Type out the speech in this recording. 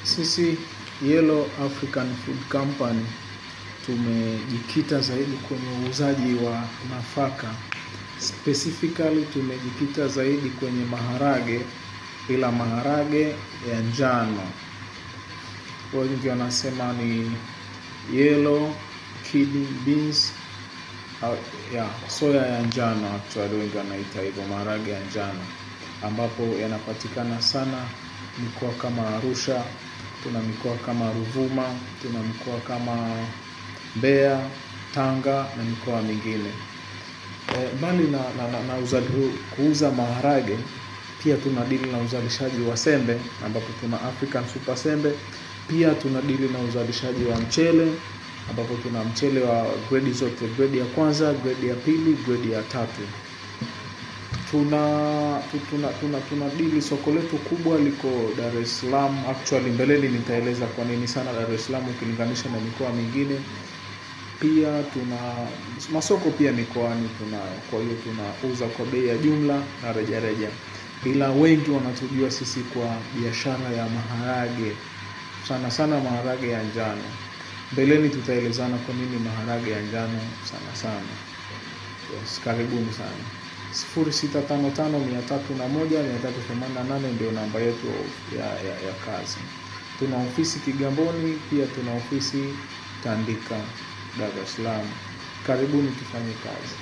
Sisi Yellow African Food Company tumejikita zaidi kwenye uuzaji wa nafaka. Specifically tumejikita zaidi kwenye maharage, ila maharage ya njano. Wengi wanasema ni yellow kidney beans au, ya soya ya njano, actually wengi wanaita hivyo maharage ya njano, ambapo yanapatikana sana mikoa kama Arusha, tuna mikoa kama Ruvuma, tuna mikoa kama Mbeya, Tanga na mikoa mingine. Mbali na kuuza maharage, pia tuna dili na uzalishaji wa sembe ambapo tuna African Super Sembe. Pia tuna dili na uzalishaji wa mchele ambapo tuna mchele wa gredi zote, gredi ya kwanza, gredi ya pili, gredi ya tatu. Tuna dili, soko letu kubwa liko Dar es Salaam. Actually mbeleni nitaeleza kwa nini sana Dar es Salaam ukilinganisha na mikoa mingine. Pia tuna masoko pia mikoani tunayo, kwa hiyo tunauza kwa bei ya jumla na rejareja, ila wengi wanatujua sisi kwa biashara ya maharage, sana sana maharage ya njano. Mbeleni tutaelezana kwa nini maharage ya njano sana sana. Yes, karibuni sana. 0655 301 388 ndio namba yetu ya kazi. Tuna ofisi Kigamboni, pia tuna ofisi Tandika, Dar es Salaam. Karibuni tufanye kazi.